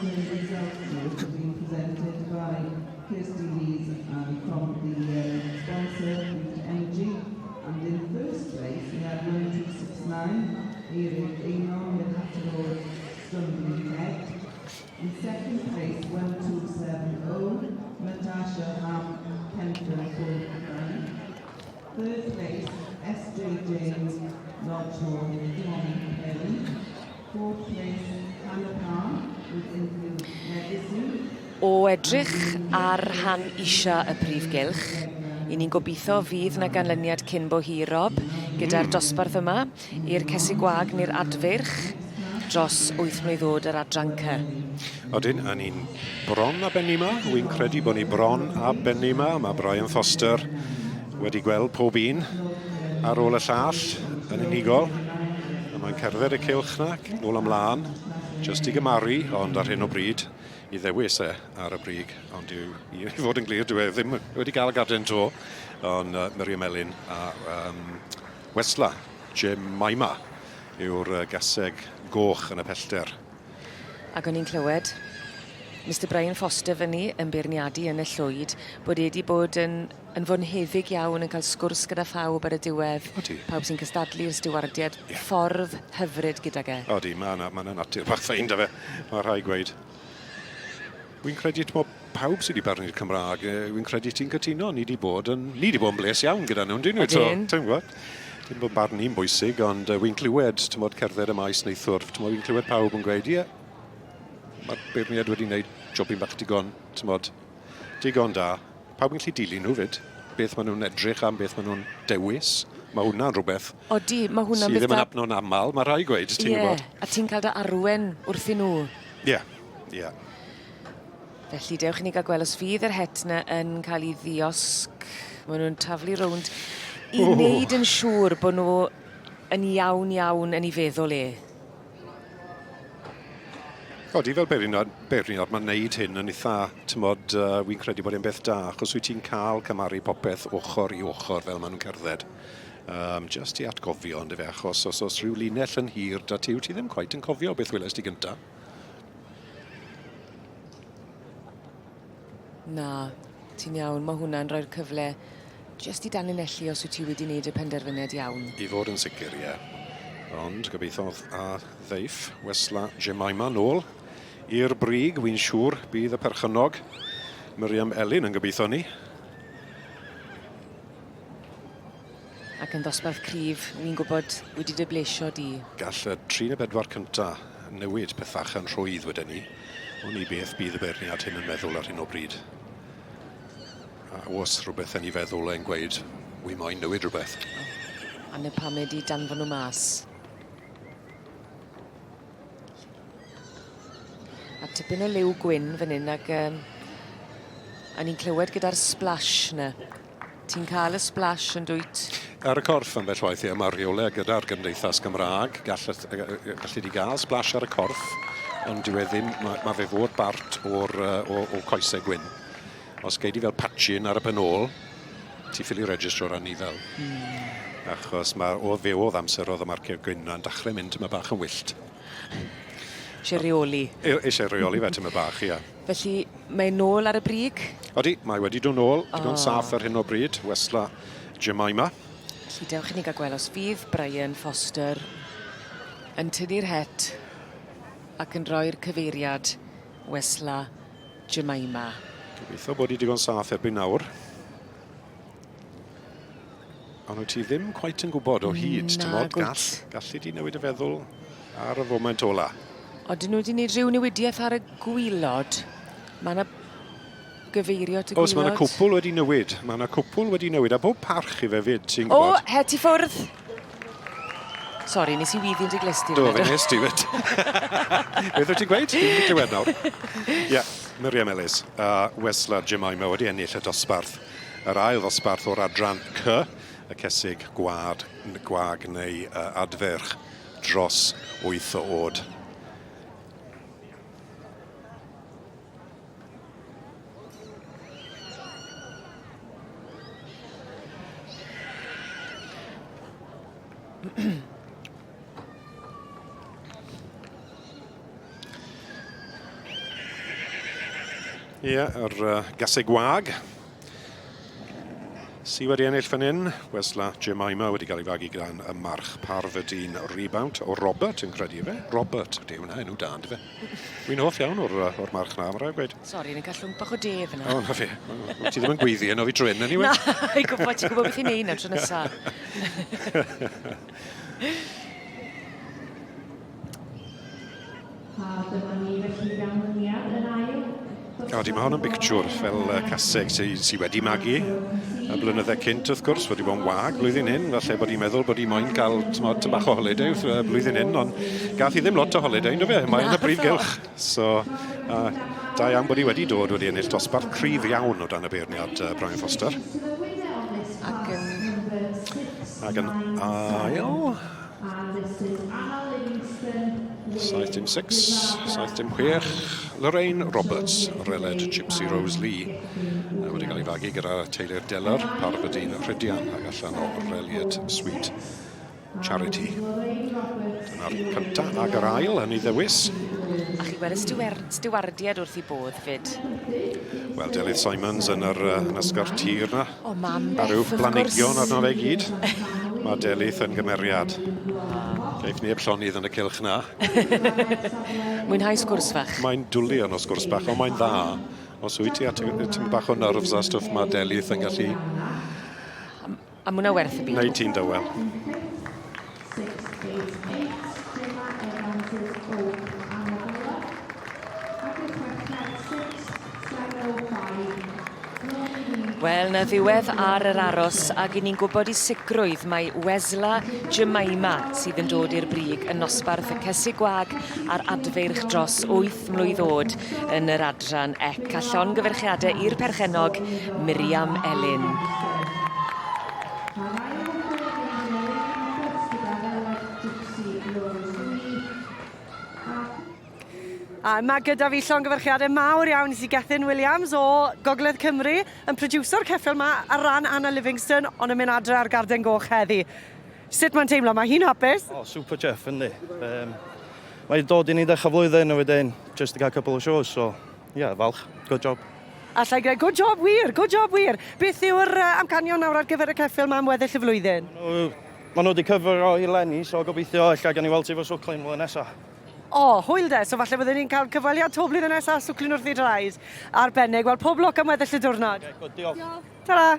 confirmed results note have been presented by Kirsty Lees and from the sponsor, Boost Energy. And in first place, we had 1269, Eric Einon with Hatterall Stumbling Head. In second place, 1270, Natasha Ham, Kenton Full. Third place, SJ James, Lodge Hall, Tommy Perry. Fourth place, Hannah Parr with Infield Legacy. O edrych ar rhan isha y prif gylch, i ni'n gobeithio fydd 'na ganlyniad cyn bo hir, Rob, gyda'r dosbarth yma, i'r cesig gwag neu'r adfeirch dros wyth mlwydd oed yr adran C. Odyn, a ni'n bron a benni 'ma. Wi'n credu bod ni bron a benni 'ma. Mae Brian Foster wedi gweld pob un ar ôl y llall yn unigol. A mae'n cerdded y cylch 'na, nôl ymlaen, jyst i gymaru, ond ar hyn o bryd, i ddewis e ar y brig, ond i, i fod yn glir, dwi e ddim wedi gael y garden to, ond Miriam Elin a um, Wesla Jemima yw'r gaseg goch yn y pellter. Ac o'n i'n clywed Mister Brian Foster fyny yn beirniadu yn y llwyd bod e 'di bod yn yn fonheddig iawn yn cael sgwrs gyda phawb ar y diwedd. Odi. Pawb sy'n cystadlu, y stiwardiaid. Ie. Ffordd hyfryd gydag e. Odi, ma' 'na ma' 'na natur bach ffein 'da fe, ma' rhai' gweud. Wi'n credu t'mo' pawb sy 'di barnu'r Cymra'g yy wi'n credu ti'n cytuno, ni 'di bod yn ni 'di bod yn bles iawn gyda nhw yndyn ni? So Odyn. ti'n gwbod? Dim bod barn i'n bwysig ond yy wi'n clywed t'mod cerdded y maes neithwr t'mod wi'n clywed pawb yn gweud ie ma'r beirniaid wedi wneud jobyn bach digon t'mod digon da. Pawb yn gallu dilyn nhw 'fyd. Beth maen nhw'n edrych am, beth maen nhw'n dewis. Mae hwnna'n rhywbeth Odi, mae hwnna'n sydd beth ddim yn da. apno'n aml, mae rhaid gweud, ti'n Ie, gwybod. a ti'n cael dy arwen wrthyn nhw. Ie, ie. Felly dewch i ni gael gweld os fydd yr het 'na yn cael ei ddiosg. Maen nhw'n taflu rownd i wneud yn siŵr bod nhw yn iawn iawn yn ei feddwl e. Odi, fel beirniad, beirniad mae'n neud hyn yn eitha, tymod, uh, wy'n credu bod e'n beth da, achos wyt ti'n cael cymaru popeth ochr i ochr fel maen nhw'n cerdded. Um, just i atgofio, ond efe, achos os oes rhyw linell yn hir da ti, wyt ti ddim cweit yn cofio beth welest ti gynta. Na, ti'n iawn, mae hwnna'n rhoi'r cyfle jyst i danlinellu os wyt ti wedi wneud y penderfyniad iawn. I fod yn sicr, ie. Ond gobeithio a ddeiff Wesla Jemima nôl i'r brig, wy'n siŵr bydd y perchennog Miriam Elin yn gobeithio ni. Ac yn ddosbarth cryf, wy'n gwybod wedi dy blesio di. Gall y 3 neu 4 cynta newid pethach yn rhwydd wedyn ni. Wn i beth bydd y beirniad hyn yn meddwl ar hyn o bryd. A oes rhywbeth yn ei feddwl e'n gweud, wi moyn newid rhywbeth. A 'na pam e 'di danfon nhw mas. A tipyn o liw gwyn fan hyn ag yym a ni'n clywed gyda'r splash 'na. Ti'n cael y splash yn dwyt? Ar y corff ambell waith, ie, mae rheolau gyda'r Gymdeithas Gymraeg, gall, gallu di gael splash ar y corff, ond dyw e ddim, mae, mae fe fod bart o'r, o, o coesau gwyn. Os gei di fel patching ar y pen ôl, ti ffili registro ran ni fel. Achos mae, o fe oedd amser oedd y marciau gwyn na'n dechrau mynd tyma bach yn wyllt. Eisiau reoli. Eisiau reoli fe tyma bach, ie. Felly, mae nôl ar y brig? Odi, mae wedi dod nôl, digon oh. saff ar hyn o bryd, Wesla Jemima. Felly dewch i ni gael gweld os fydd Brian Foster yn tynnu'r het ac yn rhoi'r cyfeiriad Wesla Jemima. Gobeithio bod hi digon saff erbyn nawr. Ond wyt ti ddim cweit yn gwybod o hyd, ti'n mod, gall, gallu di newid y feddwl ar y foment ola. Odyn nhw wedi gwneud rhyw newidiaeth ar y gwylod? Mae yna gyfeirio at y gwylod. Oes, mae yna cwpl wedi newid. Mae yna cwpl wedi newid, a bob parch i fe fyd, ti'n gwybod. O, het i ffwrdd! Sori, nes i wyddi'n dy glust di. Do, fe nes di fyd. Beth wyt ti'n gweud? Dwi'n wedi clywed nawr. Ie, yeah, Miriam Ellis a Wesla Jemima wedi ennill y dosbarth. Yr ail ddosbarth o'r adran C, y cesig gwad, gwag neu uh, adferch dros 8 o oed. Ie, yr gaseg wag sy wedi ennill fan hyn. Wesla Jemima wedi cael ei fagu gan y march Parfydin Rebound o Robert yn credu fe. Robert, ydy hwnna, enw da, ynddo fe. Wy'n hoff iawn o'r, or march na, mae rhaid gweud. Sori, ni'n cael llwmp bach o de fyna. O, na fe. Ti ddim yn gweiddi yno fi drwyn, anyway. Na, i gwybod, ti'n gwybod beth i'n neud nawr tro nesaf. A dyma ni felly ganlyniad yn ail. Odi, mae hon yn bictiwr fel caseg sy, sy wedi magu y blynydde cynt wrth gwrs, wedi bod yn wag blwyddyn hyn, falle bod hi'n meddwl bod hi moyn cael tymod, tyn bach o holiday wrth blwyddyn hyn, ond gath hi ddim lot o holiday, ynddo fe, mae'n y brif gylch. So, da iawn bod hi wedi dod wedi ennill dosbarth cryf iawn o dan y beirniad Brian Foster. Ac yn... Ac yn ail... 76, 76, Lorraine Roberts, Reled Gypsy Rose Lee, wedi cael ei fagu gyda teulu'r Deller, Parfydin Rhydian ac allan o Reliet Sweet Charity. Dyna'r cyntaf ac yr ail yn ei ddewis. A chi weld y stiwardiad wrth i bodd fyd. Wel, Delyth Simons yn yr yn ysgor tir na. O, mam A Beth, rhyw wrth gwrs. blanigion arno fe gyd. Mae Delyth yn gymeriad. Geith neb llonydd yn y cylch na. Mwynhau sgwrs fach. Mae'n dwlu arno sgwrs bach, ond mae'n dda. Os wyt ti a ti'n bach o nerves a stwff, mae Delyth yn gallu A mwna werth y byd. Wneud ti'n dywel. Wel, na ddiwedd ar yr aros, ac i ni'n gwybod i sicrwydd mai Wesla Jemima sydd yn dod i'r brig yn nosbarth y cesig gwag a'r adfeirch dros 8 mlwydd oed yn yr adran ec, a llongyfarchiadau i'r perchennog Miriam Elin. A mae gyda fi llongyfarchiadau mawr iawn i si Gethin Williams o Gogledd Cymru, yn produso'r ceffyl ma ar ran Anna Livingston, ond yn mynd adre ar Garden Goch heddi. Sut mae'n teimlo? Mae hi'n hapus? O, oh, super chuff, yndi. Mae dod i ni ddechrau flwyddyn a wedyn just to gael couple of shows, so yeah, falch. Good job. Allai greu, good job wir, good job wir. Beth yw'r amcanion nawr ar gyfer y ceffyl ma am weddill y flwyddyn? Maen nhw wedi cyfro i leni, so gobeithio ella gan i weld ti fo swclin flwyddyn nesaf. O, hwyl de, so falle byddwn ni'n cael cyfweliad to blwyddyn nesaf, swclin wrth ei draed. Arbennig, wel pob lwc am weddill y diwrnod. Okay, good, diolch. Tara!